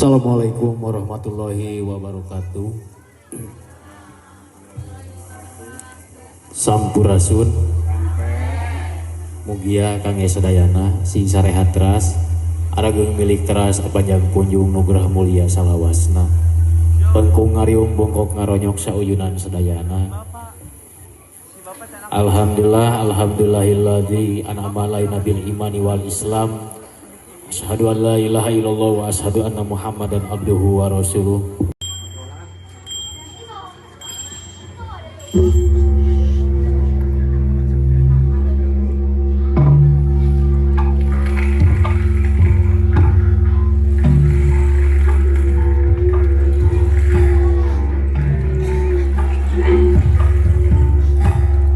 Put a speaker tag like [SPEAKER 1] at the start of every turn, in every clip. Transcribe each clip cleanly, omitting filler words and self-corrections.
[SPEAKER 1] Assalamualaikum warahmatullahi wabarakatuh. Sampurasun. Mugia kangge sadayana sing sarehat teras, arageung milik teras, panjang kunjung nugrah mulia salawasna. Bengkung ngariung, bongkok ngaronyok sauyunan sadayana. Alhamdulillah, alhamdulillahilladzi an'ama alaina bil imani wal islam. Asyhadu an la ilaha illallah wa asyhadu anna Muhammadan abduhu wa rasuluh.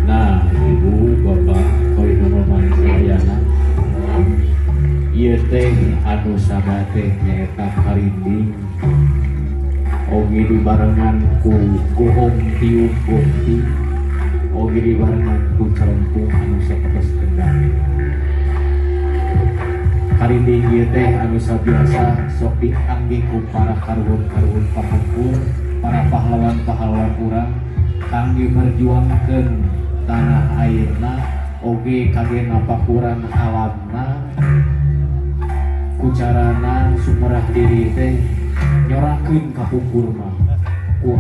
[SPEAKER 1] Nah, Ibu, Bapak, koinoman sadayana. Ieu teh anu sada teh nyaeta karinding. Oge dibarengan ku gohong tiup gongti. Oge dibarengan ku celempung anu sapertos kendang. Karinding ieu teh anu sabiasa sok diangge ku para karuhun-karuhun kapungkur, para pahlawan-pahlawan urang kangge merjuangkeun tanah airna, oge kangge napakuran alamna, ku carana sumerah diri teh nyorakeun kapungkur mah ku